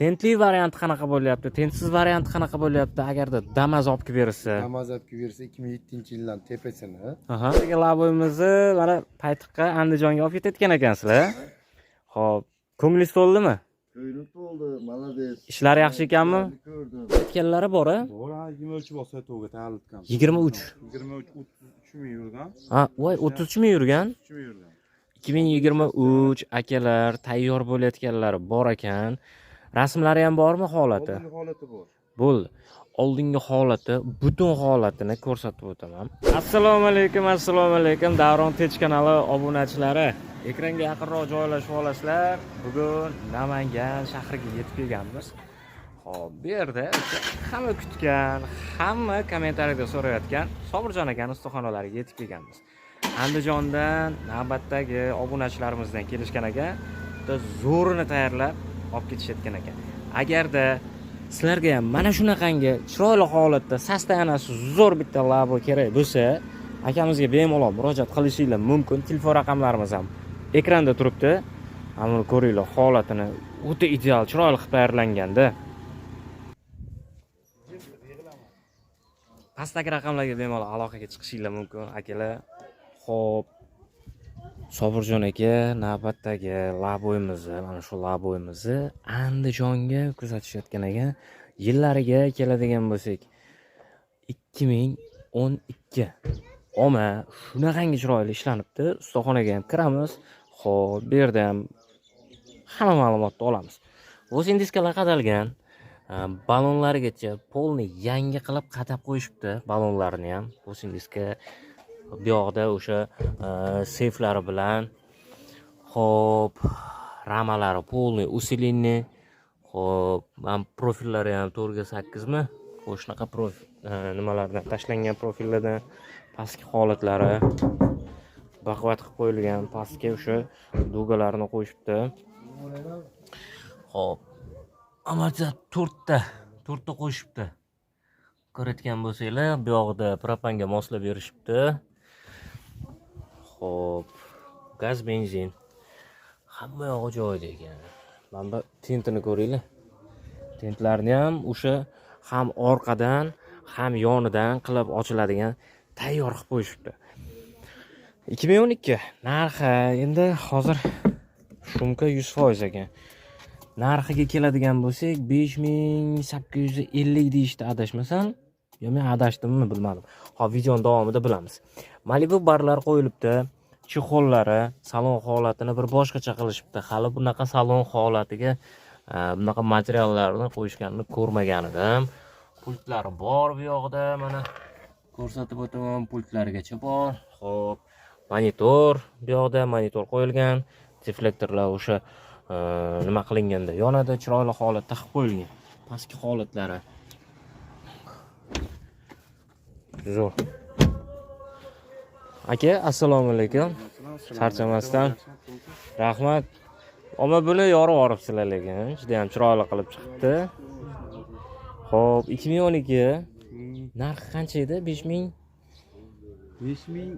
Tentli varianti qanaqa bo'lyapti? Tentsiz varianti qanaqa bo'lyapti? Agarda Damas olib kelib bersa. Damas olib kelib bersa, 2007-yildan tepasini. Aha. Laboyimizni mana paytiqqa, Andijonga olib ketayotgan ekansizlar. Xo'p, ko'nglingiz to'ldimi? Ko'nglim to'ldi, молодец. Ishlari yaxshi ekanmi? Ko'rdim. Aytganlari bor, a? Bor, ha, 23 bo'lsa to'g'ri tayyorlatgan. 23. 23, 33 ming yurgan. Ha, voy, 33 ming yurgan. 33 ming yurgan. 2023, akalar, tayyor bo'layotganlari bor ekan. Rasmlari ham bormi, holati? Oldingi holati bor. Bo'ldi. Oldingi holati, butun holatini ko'rsatib o'taman. Assalomu alaykum, assalomu alaykum, Davron Tech kanali obunachilari. Ekranga yaqinroq joylashib olasizlar. Bugun Namangan shahriga yetib kelganmiz. Xo'p, bu yerda o'sha hamma kutgan, hamma kommentariyada so'rayotgan Sobirjon akani ustaxonalariga yetib kelganmiz. Andijondan navbatdagi obunachilarimizdan kelishgan ekan. Bitta zo'rini tayyorlab olib ketishayotgan ekan. Agarda sizlarga ham mana shunaqangi chiroyli holatda, состояния si zo'r bitta Labo kerak bo'lsa, akamizga bemalol murojaat qilishinglar mumkin. Telefon raqamlarimiz ham ekranda turibdi. Mana buni ko'ringlar, holatini, o'ta ideal, chiroyli qilib tayyorlanganda. Pastdagi raqamlarga bemalol aloqaga chiqishinglar mumkin, akalar. Xo'p, Sobirjon aka navbatdagi Laboyimizni, mana shu Laboyimizni Andijonga kuzatishayotgan ekan. Yillariga keladigan bo'lsak, 2012. Oma shunaqangi chiroyli ishlanibdi. Ustaxonaga ham kiramiz. Xo'p, bu yerda ham hamma ma'lumotni olamiz. 8 diskalar qadalgan. Balonlarigacha полный yangi qilib qadab qo'yishibdi balonlarni ham. 8 diska bu yoqda o'sha seyflari bilan. Xo'p, ramalari полный усиленный. Xo'p, mana profillari ham 4 ga 8 mi? Shunaqa profil nimalardan tashlangan, profillardan. Pastki holatlari baquvvat qilib qo'yilgan, pastga o'sha дуга larni qo'yishibdi. Xo'p, amortizator to'rtta, to'rtta qo'yishibdi. Ko'rayotgan bo'lsanglar, bu yog'ida propanga moslab berishibdi. Xo'p, gaz, benzin, hamma yog'i joyida ekan. Mana bu tentini ko'ringlar. Tentlarni ham o'sha ham orqadan, ham yonidan qilib ochiladigan tayyor qilib qo'yishibdi. 2012, narxi endi hozir шумка 100% ekan. Narxiga keladigan bo'lsak, 5850 deyishdi, adashmasam. Yo men adashdimmi, bilmadim. Hop, videoni davomida bilamiz. Malibu barlar qo'yilibdi. Чехол lari, salon holatini bir boshqacha qilishibdi. Hali bunaqa salon holatiga bunaqa materiallarni qo'yishganini ko'rmagan edim. Pultlari bor bu yoqda, mana ko'rsatib o'taman, pultlarigacha bor. Xo'p, monitor, bu yoqda monitor qo'yilgan. Deflektorlar o'sha nima qilinganda yonadi, chiroyli holatda qilib qo'yilgan. Pastki holatlari zo'r. Aka, assalomu alaykum. Charchamasdan. Rahmat. Ammo buni yorib yuboribsizlar lekin, juda ham chiroyli qilib chiqibdi. Xo'p, 2012, narxi qancha edi? 5000 5000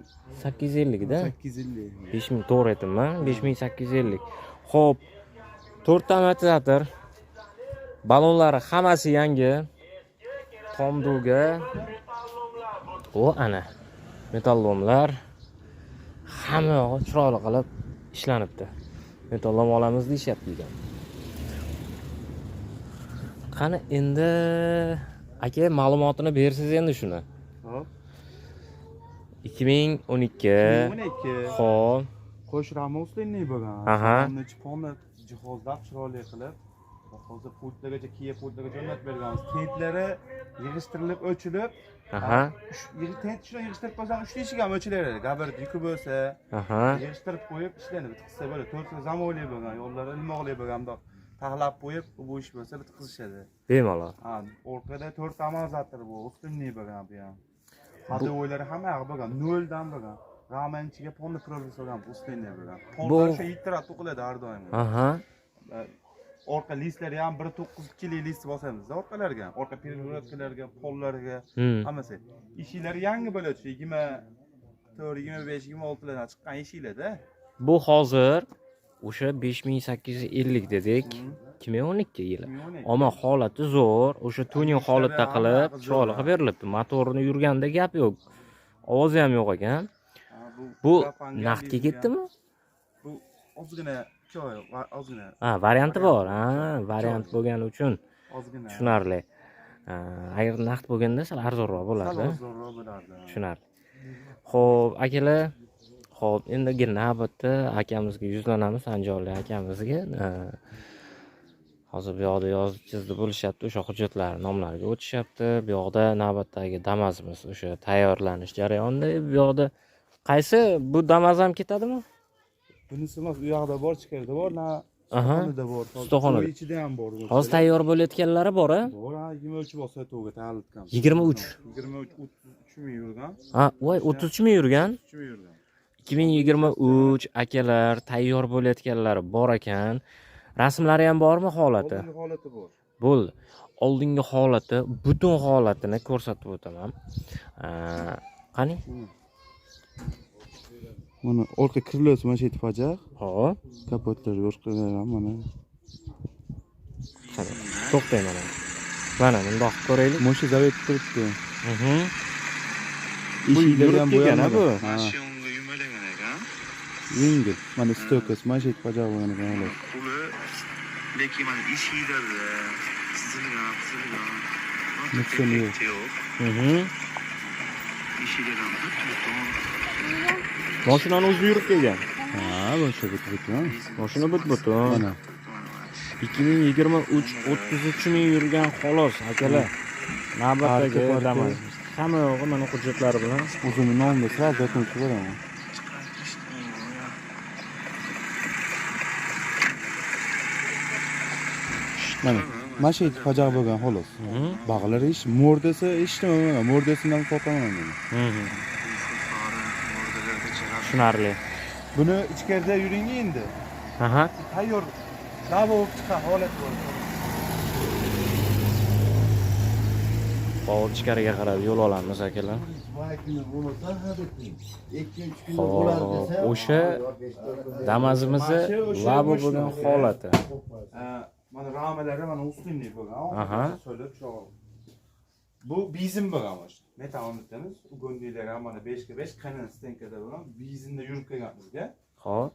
850 da. 850. 5000, to'g'ri aytdimmi? 5850. Xo'p, to'rtta amortizator. Balonlari hammasi yangi. Tom дуга. O, ana. Металлолом lar hamma yog'i chiroyli qilib ishlanibdi. Металлолом olamiz deyishyapti ekan. Qani endi, aka, ma'lumotini bersangiz endi shuni. Hop. 2012. 2012. Xo'p. Qo'sh rama усиленный bo'lgan. Aha. Salonni ichi полный jihozlab, chiroyli qilib, hozir pultlargacha, Kia pultlargacha o'rnatib berganmiz. Tentlari yig'ishtirilib, o'chilib, tent shuni yig'ishtirib qo'ysang, uchta eshik ham o'chilaveradi. Gabarit yuki bo'lsa, yig'ishtirib qo'yib, ishlarni bitkazsa bo'ladi. To'rtta zamonli bo'lgan, yo'llari ilmoqli bo'lgan, bundoq taxlab qo'yib, bu ish bo'lsa bitkazishadi. Bemalol. Ha, orqada to'rtta amortizator bu, усиленный bo'lgan bu ham. Ходовой lari hamma yog'i bo'lgan, noldan bo'lgan. Ramani ichiga полный profil solgan, усиленный bo'lgan. Pollar o'sha yittiradi, to'qiladi har doim. Orqa listlari ham 1.9 kilo list bosamiz orqalarga, orqa перегородка larga, pollarga, hammasi. Eshiklari yangi bo'ladi, shu 24, 25, 26 lardan chiqqan eshiklarda. Bu hozir o'sha 5850 dedik. 2012 yili. Ammo holati zo'r, o'sha tuning holatda qilib, chiroyli qilib berilibdi. Motorini yurganda gap yo'q. Ovozi ham yo'q ekan. Bu naqdga ketdimi? Bu ozgina 2 oy, ozgina. Ha, varianti bor. Ha, variant bo'lgani uchun Ozgina. Tushunarli. Agar naqd bo'lganda sal arzonroq Sal bo'lardi. ozroq bo'lardi. Tushunarli. Xo'p, akalar, xo'p, endigi navbatda akamizga yuzlanamiz, Andijonlik akamizga. Hozir bu yoqda yozib chizdi bo'lishyapti, o'sha hujjatlar nomlariga o'tishyapti. Bu yoqda navbatdagi Damazimiz o'sha tayyorlanish jarayonida. Bu yoqda qaysi bu Damaz ham ketadimi? Bunisi emas, u yoqda bor, ichkarida bor, na ustaxonada bor. Ustaxonada. Uy ichida ham bor. Hozir tayyor bo'layotganlari bor, a? Bor, ha, 23 bo'lsa to'g'ri tayyorlatgan. 23. 23 33 ming yurgan. Ha, voy, 33 ming yurgan. 33 ming yurgan. 2023 akalar, tayyor bo'layotganlari bor ekan. Rasmlari ham bormi holati? Oldingi holati bor. Bo'ldi. Oldingi holati, butun holatini ko'rsatib o'taman. Qani? Mana orqa kirilyapti, mana shu yerda pajaq. Hop. Kapotlar orqalari mana. Qani. To'xtang mana. Mana bundoq qilib ko'raylik. Mana shu zavet turibdi. Bu Eshiklari ham yurib kelgan, ha, bu? bo'yalmagan. Ha. Mashinga yumalagan ekan. Yengil. Mana stokasi, mana shu yerda pajaq bo'lgan ekan xolos. Puli lekin mana eshiklarda chizilgan, chizilgan. Nuqsoni yo'q. Yo'q. Eshiklar ham butun. Mashinani o'zi yurib kelgan. Ha, mana shu butun. Mashina but-butun. Mana. 2023 33 ming yurgan xolos akalar. Navbatdagi Arka parka. Damas. Hamma yo'g'i mana hujjatlari bilan. O'zimni nomimda sразу dokument qilib beraman. Mana mana shu yerda pajaq bo'lgan xolos. Bag'lari ish, mo'rdasi hech nima bo'lmagan. Mo'rdasidan sotaman buni. Tushunarli. Buni ichkarida yuring endi. Aha. Tayyor lava bo'lib chiqqan holat bor. Hozir ichkariga qarab yo'l olamiz akalar. Bo'lmasa ha debdi. 2-3 kunda Xo'p, bo'ladi desa, o'sha Damazimizni Mana shu o'sha labo mashina. bo'lgan holati. Mana ramalari mana ustunlik bo'lgan. Aha. So'ylab chiroq. Bu bizim bo'lgan mashina. Metal unutamiz. Ugondiylar ham mana 5 ga 5 qanin stenkada bo'lgan. Bizinda yurib kelgan bizga. Xo'p.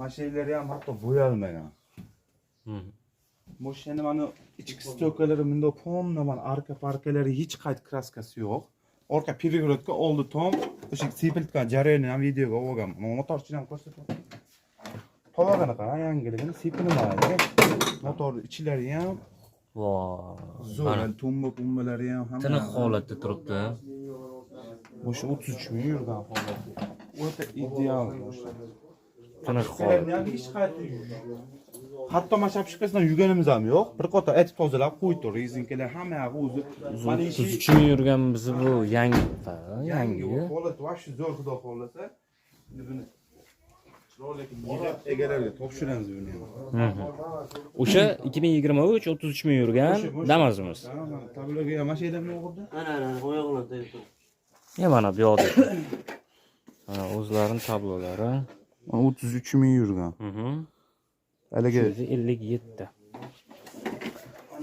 Mashinalari ham hatto bo'yalmagan. Mashinani mana ichki stokalari bundoq polni mana arka parkalari hech qayt kraskasi yo'q. Orqa перегородка oldi tom o'sha sepiltgan jarayonini ham videoga olganman. Mana motorchini ham ko'rsataman. Tovog'ini qara, yangiligini sepilmaydi. Motor ichlari ham Voy. zo'r, Mana tumba pumbalari ham hamma. tiniq holatda turibdi. O'sha 33 ming yurgan holati. O'ta ideal o'sha. Tiniq holat. Ham hech qayerda hatto mana shapshikasidan yuganimiz ham yo'q. Bir qator aytib tozalab qo'ydi, rezinkalar hamma yog'i o'zi. Mana ishi 33 ming yurgan bizni bu yangi, yangi yangi. holat вообще zo'r, xudo xohlasa. Endi buni chiroyli yig'ib egalariga topshiramiz buni ham. O'sha 2023 33 ming yurgan Damazimiz. Ha, mana tabloga ham mana shu yerdan o'g'irdi. Ya mana bu yoqda. Mana o'zlarining tablolari. 33 ming yurgan. Haligi 57.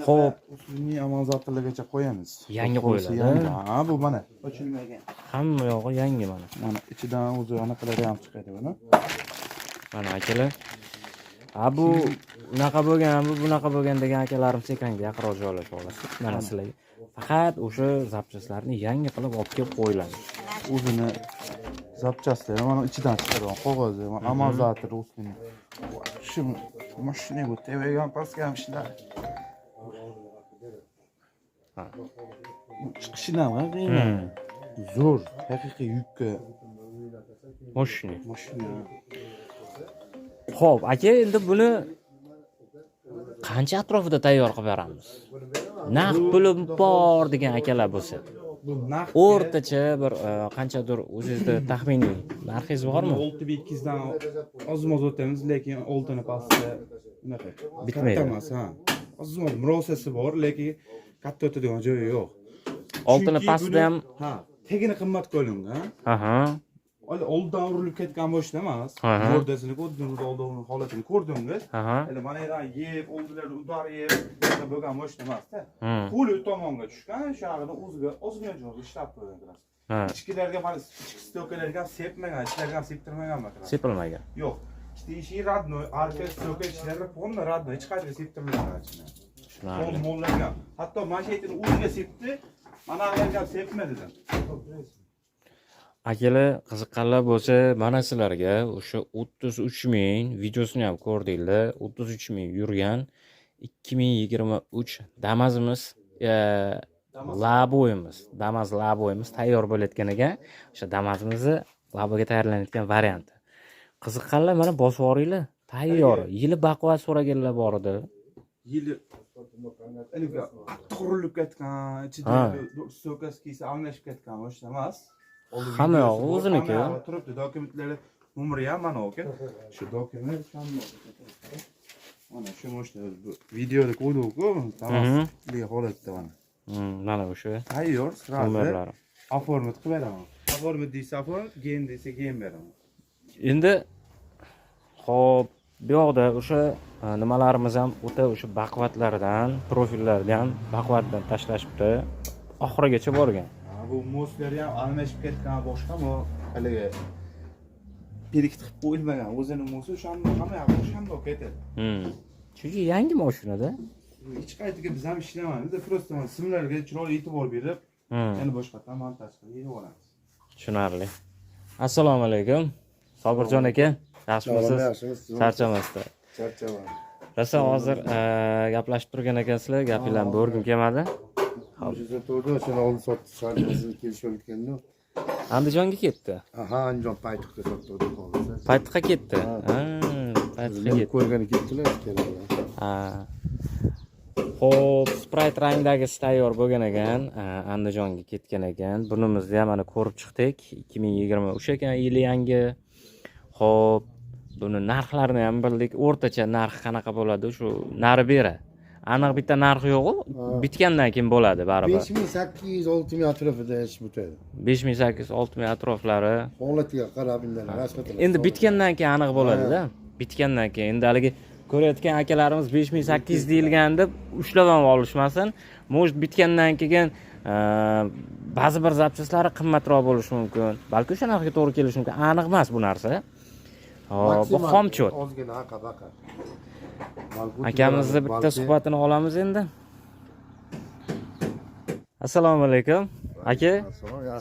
Xo'p, Usulni amalzorlargacha qo'yamiz. Yangi qo'yiladi. Yangi. Ha, bu mana ochilmagan. Hamma yog'i yangi mana. Mana ichidan o'zi anaqalari ham chiqadi buni. Mana akalar. Ha, bu unaqa bo'lgan, bu bunaqa bo'lgan degan akalarim ekranga yaqinroq joylashib olasiz. Mana sizlarga faqat o'sha zapchastlarni yangi qilib olib kelib qo'yiladi. O'zini zapchastlari mana ichidan chiqadigan qog'ozi, mana amortizator usulni. Shu mashina bu tevaga ham pastga ham ishladi. Ha. Bu chiqishidan ham qiyin. Zo'r, haqiqiy yukka Moshina. mashina. Xo'p, aka, endi buni qancha atrofida tayyor qilib beramiz? Naqd pulim bor degan akalar bo'lsa. Bu naqd O'rtacha bir qanchadir o'zingizda taxminiy narxingiz bormi? 6200 dan ozmoz o'tamiz, lekin oltini pastda unaqa Bitmaydi. Katta emas, ha. Ozmoz murosasi bor, lekin katta o'tadigan joyi yo'q. Oltini Chunki pastida buni- ham ha, tegini qimmat qo'lingan. Aha. Hali oldidan urilib ketgan mashina emas. Mordasini ko'rdingiz, oldingi holatini ko'rdingiz. Hali mana yerdan yeb, oldilarida удар yeb, bo'lgan mashina emas-da. Qo'li tomonga tushgan, shu yog'ini o'ziga ozgina joyga ishlab qo'ygan краска. Ichkilarga mana ichki стёкла larga ham sepmagan, ichlarga ham septirmagan краска. Sepilmagan. Yo'q. Ikkita eshigi родной, arka стёкла ichlari полный родной, hech qayerga septirmagan ichini. Tushunarli. Pol mollarga. Hatto mashinani o'ziga sepdi, mana ularga ham sepma dedim. Akalar, qiziqqanlar bo'lsa, mana sizlarga o'sha 33 ming videosini ham ko'rdinglar. 33 ming yurgan 2023 Damazimiz, Laboyimiz, Damaz Laboyimiz tayyor bo'layotgan ekan. O'sha Damazimizni Laboga tayyorlanayotgan varianti. Qiziqqanlar mana bosib yuboringlar. Tayyor. Yili baquvvat so'raganlar bor edi. Yili haligi qurilib ketgan, ichida стёкла si kiysa almashib ketgan mashina emas. Oldin Hamma videosi yog'i bor, o'ziniki. hamma yog'i turibdi, dokumentlari nomeri ham mana aka. Shu dokument hamma. Mana shu mashina bu videoda ko'rdik-ku, tamom holatda mana. Mana o'sha Tayyor, сразу nomerlari. Оформить qilib beraman. Оформить desa оформить, gen desa gen beraman. Endi hop, bu yoqda o'sha nimalarimiz ham o'ta o'sha baquvvatlardan, profillardan ham baquvvatdan tashlashibdi. Oxirigacha borgan. Ha, bu мост lari ham almashib ketgan, boshqa bu haligi berkitib qo'yilmagan. O'zini мост i o'shanda hamma yog'i o'shanda ketadi. Chunki yangi mashinada. Hech qayerga biz ham ishlamaymiz. Просто mana simlarga chiroyli e'tibor berib, yana boshqatdan montaj qilib yeyib olamiz. Tushunarli. Assalomu alaykum. Sobirjon aka, yaxshimisiz? Yaxshimisiz? Charchamasdi. Charchaman. Rosa hozir gaplashib turgan ekansizlar, gapinglarni bo'lgim kelmadi. O'sha to'g'ri, o'shani oldi sotdi, shartnomasini kelishib olganda. Andijonga ketdi. Aha, Andijon paytaqda sotdi, xudo xohlasa. Paytaqqa ketdi. Ha. Ha, paytaqqa Meni ketdi. ko'rgani ketdilar, ikkalalar. Ha. Xo'p, Sprite rangdagisi tayyor bo'lgan ekan, Andijonga ketgan ekan. Bunimizni ham mana ko'rib chiqdik. 2023 ekan, yili yangi. Xo'p, buni narxlarini ham bildik. O'rtacha narxi qanaqa bo'ladi? Shu nari beri. Aniq bitta narxi yo'q-u, bitgandan keyin bo'ladi baribir. 5800 6000 atrofida ish bitadi. 5800 6000 atroflari. Holatiga qarab indan rasmat. Endi bitgandan keyin aniq bo'ladi-da. Bitgandan keyin endi haligi ko'rayotgan akalarimiz 5800 deyilganda ushlab ham olishmasin. Может, bitgandan keyin ba'zi bir запчасть lari qimmatroq bo'lishi mumkin. Balki o'sha narxga to'g'ri kelishi mumkin. Aniq emas bu narsa. Hop, bu xomcho't. Ozgina aqa baqa. Akamizni bitta suhbatini olamiz endi. Assalomu alaykum. Aka,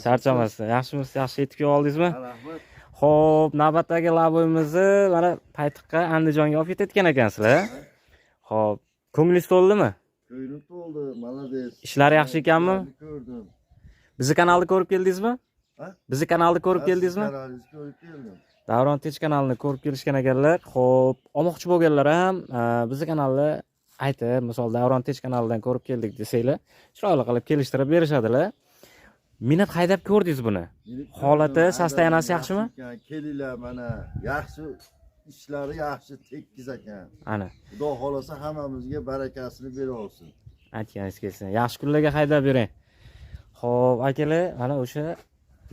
charchamasdan. Yaxshimisiz? Yaxshi yetib kela oldingizmi? Rahmat. Xo'p, navbatdagi laboyimizni mana paytaqqa Andijonga olib ketayotgan ekansizlar. Xo'p, ko'nglingiz to'ldimi? Ko'nglim to'ldi, молодец. Ishlari yaxshi ekanmi? Ko'rdim. Bizni kanalni ko'rib keldingizmi? Ha? Bizni kanalni ko'rib keldingizmi? Kanalingizni ko'rib keldim. Davron Tech kanalini ko'rib kelishgan ekanlar. Xo'p, olmoqchi bo'lganlar ham bizni kanalni aytib, misol Davron Tech kanalidan ko'rib keldik desanglar, chiroyli qilib kelishtirib berishadilar. Minib haydab ko'rdingiz buni. Minib Holati, ko'rdim, состояния si haydab yaxshimi? ekan, Kelinglar mana, yaxshi ishlari yaxshi, tekis ekan. Ana, Xudo xohlasa hammamizga barakasini bera olsin. Aytganingiz kelsin. Yaxshi kunlarga haydab bering. Xo'p, akalar, mana o'sha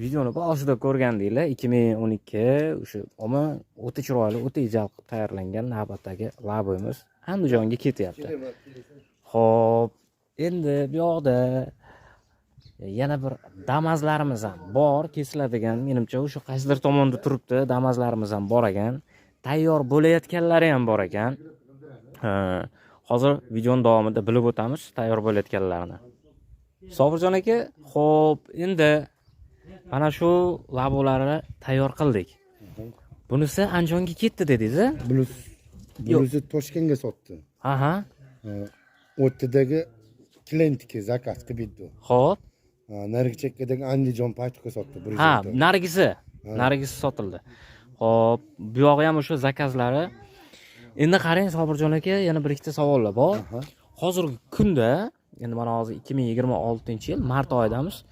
videoni boshida ko'rgandinglar, 2012 o'sha omma o'ta chiroyli, o'ta ijod qilib tayyorlangan navbatdagi laboyimiz Andijonga ketyapti. Xo'p, endi bu yoqda yana bir Damazlarimiz ham bor, kesiladigan. Menimcha, o'sha qaysidir tomonda turibdi, Damazlarimiz ham bor ekan. Tayyor bo'layotganlari ham bor ekan. Ha, hozir videoni davomida bilib o'tamiz tayyor bo'layotganlarini. Sobirjon aka, xo'p, endi mana shu labolarni tayyor qildik. Bunisi Andijonga ketdi dedingiz, a? Bluz Bluzi Toshkentga sotdi. Ha. O'rtadagi клиент ga заказ qilib berdi. Narigi chekkadagi Andijon paytga sotdi. Bir yuz olti. Narigisi. Narigisi sotildi. Xo'p, bu yog'i ham o'sha заказ lari. Endi qarang, Sobirjon aka, yana bir ikkita savollar bor. Hozirgi kunda, endi mana hozir 2026-yil mart oyidamiz.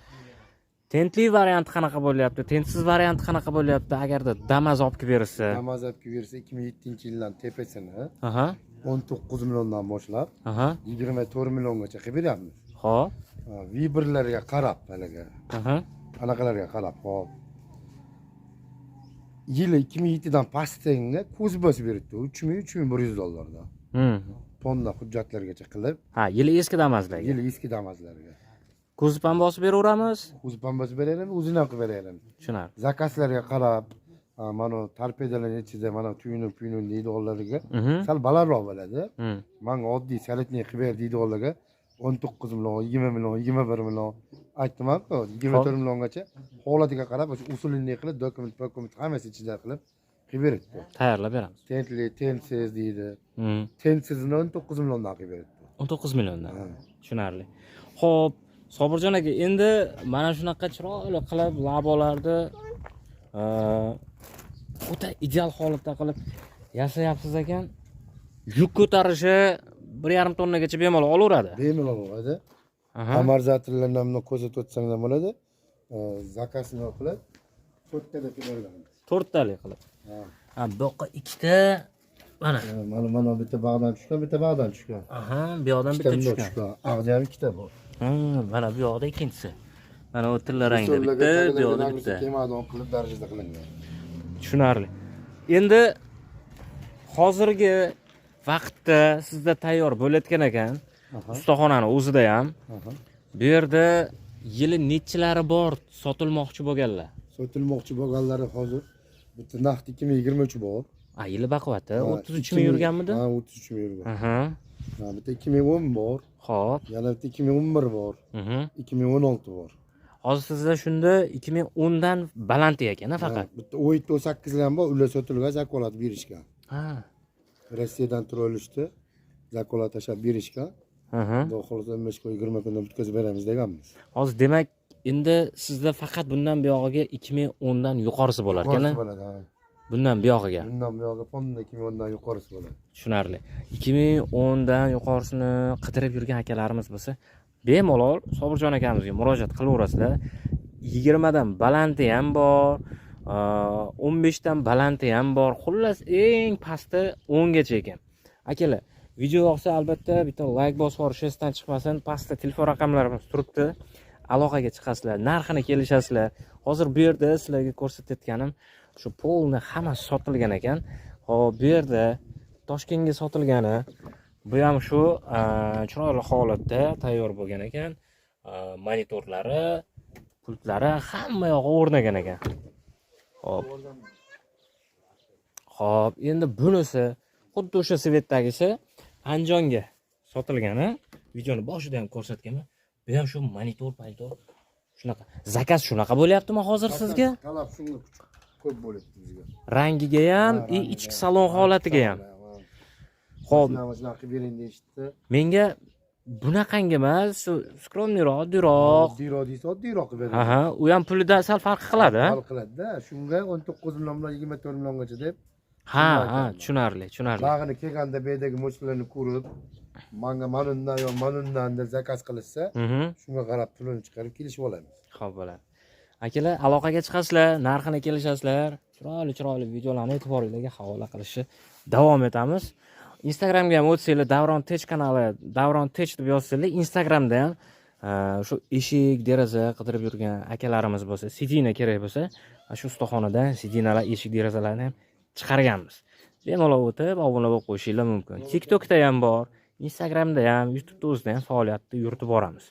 Tentli varianti qanaqa bo'lyapti? Tentsiz varianti qanaqa bo'lyapti? Agarda Damaz olib kelib bersa. Damaz olib kelib bersa 2007 yildan tepasini 19 milliondan boshlab 24 milliongacha qilib beryapmiz. Выбор larga qarab haligi. Anaqalarga qarab, hop. Yili 2007 dan pastga kuzov bosib beribdi. 3000, 3100 dollardan. Tonna hujjatlargacha qilib, Ha, yili eski Damazlarga. Yili eski Damazlarga. Kuzov ham bosib beraveramiz. Kuzov ham bosib beramiz, o'zini ham qilib beramiz. Tushunarli. Заказ larga qarab, ha, mana torpedalar ichida mana tuyunib puyunib deydiganlarga sal balandroq bo'ladi. Manga oddiy солидный qilib ber deydiganlarga 19 million, 20 million, 21 million aytdim-ku, 24 milliongacha holatiga qarab, o'sha usulini qilib, dokument, dokument hammasi ichida qilib qilib beradi. Tayyorlab beramiz. Tentli, tentsiz deydi. Tentsizini 19 milliondan qilib beradi. 19 milliondan. Ha. Tushunarli. Xo'p, Sobirjon aka, endi mana shunaqa chiroyli qilib labolarni o'ta ideal holatda qilib yasayapsiz ekan. Yuk ko'tarishi 1,5 tonnagacha bemalol olaveradi. Bemalol bo'ladi. Амортизатор larni ham ko'rsatib o'tsang ham bo'ladi. Заказ ini qilib, to'rttada qilib beramiz. To'rttalik qilib. Ha. Ha, bu yoqqa ikkita mana. Mana bitta bag'dan tushgan, bitta bag'dan tushgan. Aha, bu yoqdan Ikkita bitta bundoq tushgan. Tushgan. Ag'da ham ikkita bor. Ha, mana bu yoqda ikkinchisi. Mana u tilla rangda bitta, bu yoqda bitta. Kemadan qilib darajada qilingan. Tushunarli. Endi hozirgi vaqtda sizda tayyor bo'layotgan ekan, ustaxonani o'zida ham. Bu yerda yili nechilari bor sotilmoqchi bo'lganlar? Sotilmoqchi bo'lganlari hozir bitta naqd 2023 bor. A, yili baquvvati, Ha, 33 ming yurganmidi? Ha, 33 ming yurgan. Ha, bitta 2010 bor. Yana bitta 2011 bor. 2016 bor. Hozir sizda shunda 2010 dan baland ekan, a, faqat. Ha, bitta 17, 18 ham bor, ular sotilgan, заказ berishgan. Rossiyadan turib olishdi. Заказ tashlab berishgan. Xudo xohlasa 15 kun, 20 kunda bitkazib beramiz deganmiz. Hozir demak, endi sizda faqat bundan buyog'iga 2010 dan yuqorisi bo'lar ekan, a? Yuqorisi bo'ladi, ha. Bundan buyog'iga. Bundan buyog'iga fondda 2010 dan yuqorisi bo'ladi. Tushunarli. 2010 dan yuqorisini qidirib yurgan akalarimiz bo'lsa, bemalol Sobirjon akamizga murojaat qilaverasizlar. 20 dan balanti ham bor, 15 dan balanti ham bor. Xullas, eng pasti 10 gacha ekan. Akalar, video yoqsa albatta bitta like bosib yuborish esdan chiqmasin. Pastda telefon raqamlarimiz turibdi. Aloqaga chiqasizlar, narxini kelishasizlar. Hozir bu yerda sizlarga ko'rsatayotganim shu полный hammasi sotilgan ekan. Xo'p, bu yerda Toshkentga sotilgani bu ham shu chiroyli holatda tayyor bo'lgan ekan. Monitorlari, pultlari hamma yog'i o'rnagan ekan. Xo'p. Xo'p, endi bunisi xuddi o'sha цвет dagisi Andijonga sotilgani, videoni boshida ham ko'rsatganman. Bu ham shu monitor, monitor shunaqa. Заказ shunaqa bo'lyaptimi hozir sizga? Talab shunga ko'p bo'lyapti bizga. Rangiga ham, Ha, и rangiga ichki ham. Salon holatiga ham. Xo'p, Mana shunaqa qilib bering deyishdi. Menga bunaqangi emas, shu скромный roq, oddiyroq. Oddiyroq deysa, oddiyroq qilib beradi. Aha, u ham pulida sal farq qiladi, a? Farq qiladi-da. Shunga 19 million bilan 24 milliongacha deb. Ha, Shunday ha, aytaman. Tushunarli, tushunarli. Bag'ini kelganda bu yerdagi moshinalarni ko'rib, manga mana undan yo mana undan deb заказ qilishsa, shunga qarab pulini chiqarib kelishib olamiz. Xo'p bo'ladi. Akalar, aloqaga chiqasizlar, narxini kelishasizlar. Chiroyli chiroyli videolarni e'tiboringizga havola qilishni davom etamiz. Instagramga ham o'tsanglar, Davron Tech kanali, Davron Tech deb yozsanglar, Instagramda ham shu eshik, deraza qidirib yurgan akalarimiz bo'lsa, сиденье kerak bo'lsa, shu ustaxonadan сиденье lar, eshik, derazalarni ham chiqarganmiz. Bemalol o'tib, obuna bo'lib qo'yishinglar mumkin. TikTokda ham bor, Instagramda ham, YouTube'da o'zida ham faoliyatni yuritib boramiz.